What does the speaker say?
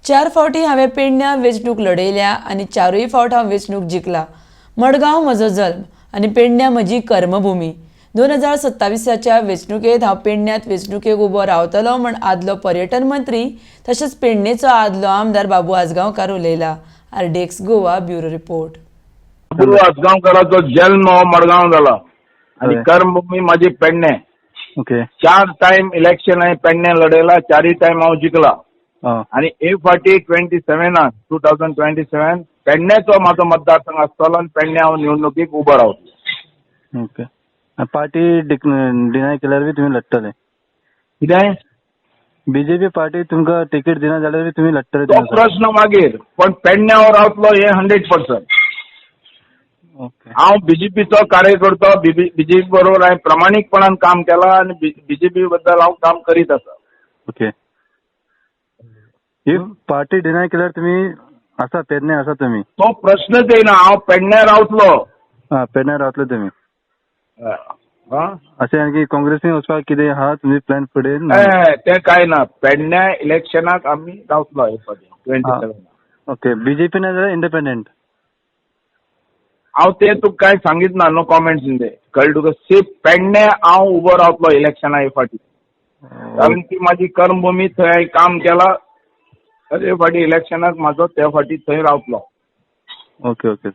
चार फावटी हांवें पेडण्यां वेंचणूक लढयल्या आनी चारूय फावट हांव वेंचणूक जिखला. मडगांव म्हजो जल्म आनी पेडण्यां म्हजी कर्मभुमी. 2027च्या वेंचणुकेंत हांव पेडण्यांत वेंचणुकेक उबो रावतलो म्हण आदलो पर्यटन मंत्री तशेंच पेडणेचो आदलो आमदार बाबू Ajgaonkar उलयला. RDX Goa bureau report. Babu आजगांवकाराचो जल्म हो मडगांव जाला आनी हय. कर्मभूमी माझी पेडणे. ओके. चार टायम इलेक्शन हांवें पेडणे लढयला, चारय टायम हांव जिखला. आं. आनी हे फावटी 27नाक, 2027, पेडण्याचो म्हाजो मतदारसंघ आसतलो आनी पेडणे हांव निवडणुकीक उबो रावतलो. ओके, पार्टी डिनाय केल्यार बी तुमी लडटले? कितें? बीजेपी पार्टी तुमकां तिकीट दिना जाल्यार बी तुमी लडटले? तो तेंच्या? प्रश्न मागीर, पण पेडण्या हांव रावतलो हें 100%. ओके. हांव बीजेपीचो कार्यकर्तो. बीजेपी बरोबर हांवें प्रामाणीकपणान काम केलां आनी बीजेपी बद्दल हांव काम करीत आसा. ओके, if party deny केल्यार तुमी आसा पेडणे आसा तुमी? तो प्रश्नच येयना, हांव पेडण्या रावतलो. आं, पेडण्या रावतले तुमी. हा? अशें आणखी काँग्रेसीन वचपाक कितें आहा तुमचे प्लॅन फुडें ना? ए, तें काय ना, पेडण्या इलेक्शनाक आमी रावतलो हे फावटी 27. ओके, बीजेपी ना जाल्यार इंडिपेंडंट? हांव तें तुका कांय सांगीत ना, नो कॉमेंट्स इन ते, कळ्ळें तुका? सेफ पेडणे हांव उबो रावतलो इलेक्शना हे फावटी, कारण ती म्हाजी कर्मभुमी, थंय हांवें काम केलां. हे फावटी इलेक्शनाक म्हाजो ते फावटी थंय रावतलो. Okay okay.